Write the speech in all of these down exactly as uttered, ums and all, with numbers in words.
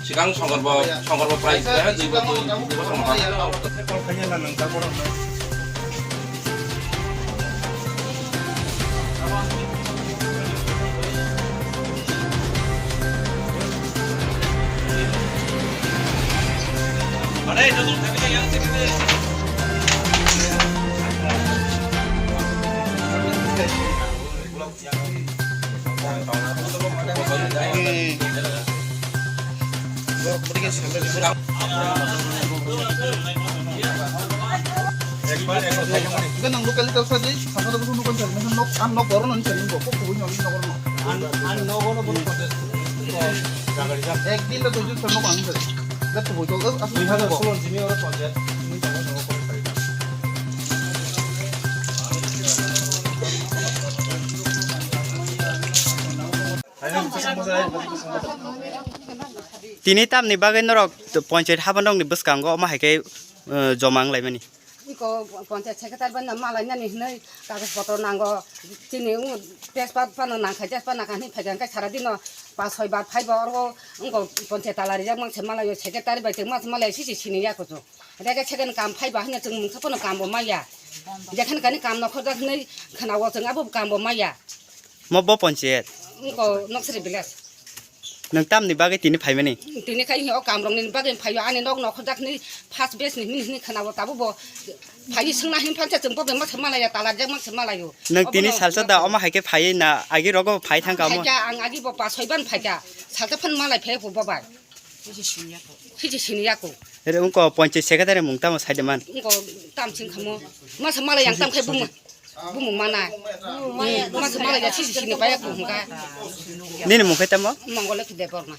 Sigang songkorbo, songkorbo price kaya dui bo dui, dui bosor motha. Enke nang local leader sa di, saka da busu nukon sa, nang nok, an nok goro nang sa, nang kok kubui nang nok goro nang. An, an nok goro nang. Ek din da tujuh sa nok ang sa. Da kubui to, as, as, dui hajar solo jini oro panchayat. Tini tamni bagwi norok panchayat habanokni bwskango omo hai khe, eh, joma wng laimani? Iko panchayat secretary bai no malainani hinwi kagoj potro nango. Chini wng tejpat phano nangkha, tejpat nangkha hinwi phaikha, hwnkhe sara dino pas soi bar phaibo oro wngkha panchayat tala rijak mangse malaio, secretary bai chwng mangse malaio sisi sini ya kuchuk. Rega second kam phaiba hinwi chwng mungsa phano kambo maya. Jekhan kani kam nokhorjak hinwi khwnao chwng abo kambo maya. Mo bo panchayat? Wngkha Noksri village. Nwng tamni bagwi tini phaimani? Tini khai o kamrokni bagwi phaio, ani nok nokhorjak hinwi first batch ni hinwi hinwi khwnao, tabuk bo phaiwi swngna hinwi phansa chwng bo bemsa malaya, talarjak mangsa malaio. Nwng tini salsa da omo hai khe phaiwi na agi rogo phai thangkha omo? Phaikha, ang agi bo pas soi ban phaikha, salsa phan malai phai bo bai. Hiji sini yako. Ere wngkha panchayat secretary mung tamo sai de man? Wngkha tam sing khamo. Masa malai yang tam khai bumung. Bumung mana. Masa malai ya sisi sini paya ko hungka. Nini mung khai tamo? Mongole ki Debbarma.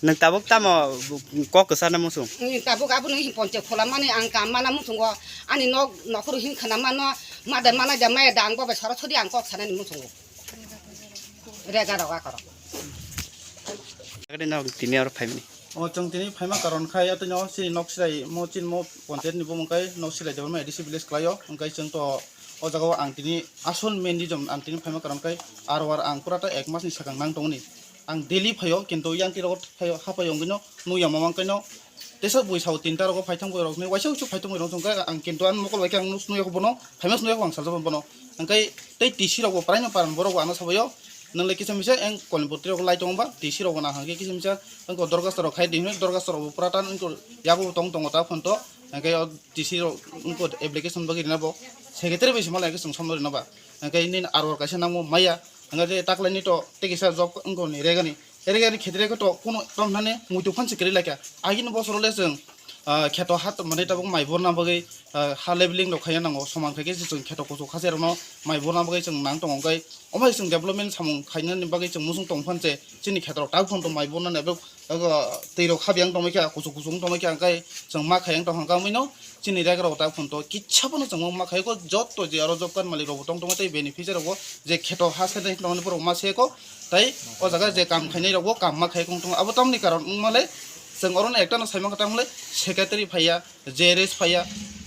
Nwng tabuk tamo kok kwsa na musung? Nwng tabuk abo nwng panchayat khola mani ang kam mana musungo. Ani nok nokhoro hin khana mano. Mada mana ja maya da ang bobe sara sodi ang kok sanani musungo. Rega roga koro. Agade na tini aro phaimani. O chwng tini phaima karon khai atwino chini nok sirai mo chini mo panchayat ni bumung kai nok sirai development A D C village khlaio, hwnkhe chwng to o jaga o ang tini asol main reason ang tini phaima karon khai R O R ang pura ta ek mas ni sakang nang tongni. Ang daily phaio, kintu yang tiro phaio, hapai ongino nuya mamang kaino. Tesa bui sao tinta rogo phaithang bui rokni waisa usu phaithang bui rok chwngkha ang kintu an mokol bai khe ang nus nuya bono, phaima nuya ang sajak bono. Hwnkhe tei T C rok bo praino paran borok bo ano sabaio. Nang le kisa misa eng kolni bwtwi rok lai tongo ba, T C rok bo nang hwnkhe kisa misa eng ko dorgasta rok khai di hinwi dorgasta rok bo pura tan eng ko yago tong tongo ta phone to. Hwnkhe o T C rok eng ko application bagwi rina bo secretary bai se malai khe chwng somno rina ba. Hwnkhe nini R O R kaisa nangmo maya. Hwnkhe je taklaini to tei kisa job eng ko ni regani. Ere gari khetre ko to kuno tom nane muitu phan se kiri laikha. Agini bosoro le chwng, ah, kheto hat mane tabuk mai borna bagwi, ah, ha leveling rok khaina nango. Soman khaikhe se chwng kheto kuchuk khacherokno mai borna bagwi chwng nang tongo. Hwnkhe omo hai chwng development samung khainani bagwi chwng muchung tong phan se chini kheto rok tabuk phano mai bornani abo, abo twi rok habiyang tongmai kha, kuchuk kuchuk wng tongmai kha, hwnkhe chwng ma khayang tong kha. Wngkha omoino chini rega rok tabuk phano to kisa phano chwng ma khaiko, jotto je aro job card malik rok bo tong tongo tei beneficiary rok bo je kheto ha sendai tongmani borok ma seko. Tai o jaga je kam khainai rok bo kam ma khai kong tongo. Abo tamni karon wngma le chwng oro no ekta no sai mankha, tamo le secretary phaiya, J R S phaiya,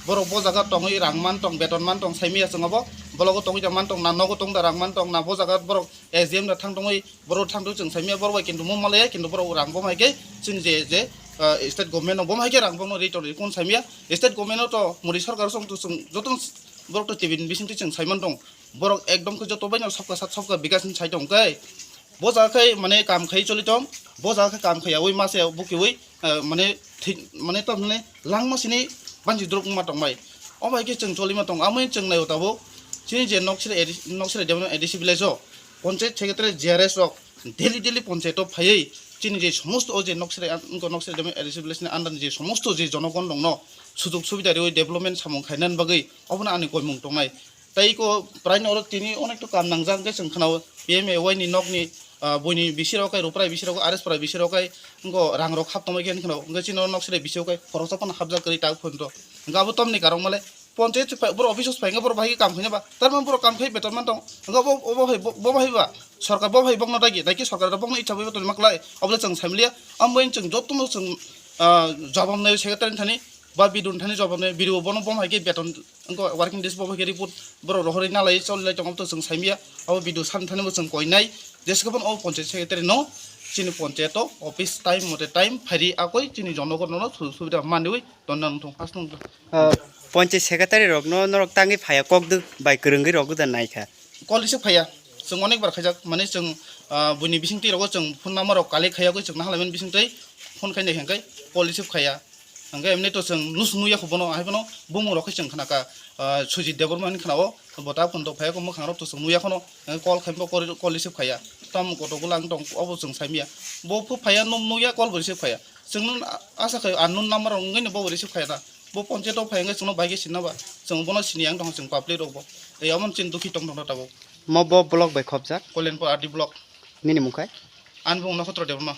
borok bo jaga tongwi rang man tong, beton man tong, sai maya chwng abo blogo tongwi da man tong, na nogo tong da rang man tong, na bo jaga borok S D M da thang tongwi borok thang tong chwng sai maya, borok bai kintu mo malaya, kintu borok rang bo hai khe chwng je, je, ah, state government no bo hai khe rang bo no ri tong ri kun sai maya, state government no to modi sarkar song to chwng joto borok to tibin bising to chwng sai man tong. Borok ekdom khe joto baino sabka sat sabka bikas hinwi sai tong khe. Bo jaga khe mane kam khai choli tong, bo jaga khe kam khaiyaui mase bukiui, eh, mane thik, mane to mane langma sini banchi drop wngma tongbai. Omo hai khe chwng cholima tong, amoni chwng naio tabuk. Chini je Noksri A D C, Noksri Development A D C village o, panchayat secretary J R S rok daily daily panchayat o phaiwi chini je somosto o je Noksri, wngkha Noksri Development A D C village ni under ni je somosto je jonogon rokno sujog subida riui development samung khainani bagwi obono ani koimung tongnai. Tei eko praino oro tini onek to kam nangjak hwnkhe chwng khwnao P M A Y ni nokni, ah, buini bisi rok kai, Ruprai bisi rok, R S Prai bisi rok kai, wngkha rang rok hap tongmai khe wngkha, wngkha chini oro nok sere bisi rok kai, khoroksa phano hapjak kwrwi tak phone to. Wngkha abo tamni karon male panchayat se phai, borok office o phai wngkha borok bahai khe kam khaina ba, tar mane borok kam khai beton man tong, wngkha bo, bo, bo, bo bahai ba, Sorkar bo hai bokno dagi, dagi sorkar bokno icha bai tongma klai, obo chwng saimliya. Ambai chwng jotono chwng, ah, jabab nai secretary thani, ba B D O thani jabab nai, B D O bono bo hai khe beton, wngkha working days bo hai khe report borok rohorwi nalai cholilai tongo, to chwng saimliya. Abo B D O san thani bo chwng koinai, jeske bono o panchayat secretary no chini panchayat o office time mote time phairi akoi chini jonogon no su-, subida manwi tonna nung thung, asnung. Ah, panchayat secretary rokno norok tangwi phaiya, kokdwk bai kwrwngwi rokdwk da naikha. Call receive khaiya. Chwng onek bar khaijak, mane chwng, ah, buini bisingtwi rogo chwng phone number rok collect khaiya, koi chwng nahalai mani bisingtwi phone khaina hwnkhe call receive khaiya. Hwnkhe emni to chwng nus nuya kho bono, hai bono bumung rok khe chwng khnakha, ah, Sujit Debbarma hinwi khnao, bo ta phone to phaiya kho mwkhang rok to chwng nuya khono, hwnkhe call khaimbo call, call receive khaiya. Tam koto gulang tong obo chwng saimya. Bo phu phaiya, num nuya, call bo receive khaiya. Chwng nung asa khai unknown number rok wngwi no bo receive khai na. Bo panchayat o phai wngwi chwngno bai khe sinna ba. Chwng bono sini yang tong chwng public rok bo. Tei omo chwng dukhi tong tong tabuk. Mo bo block bai khopjak? Kolyanpur R D block. Nini mung khai? Ani bung Nokhotro Debbarma.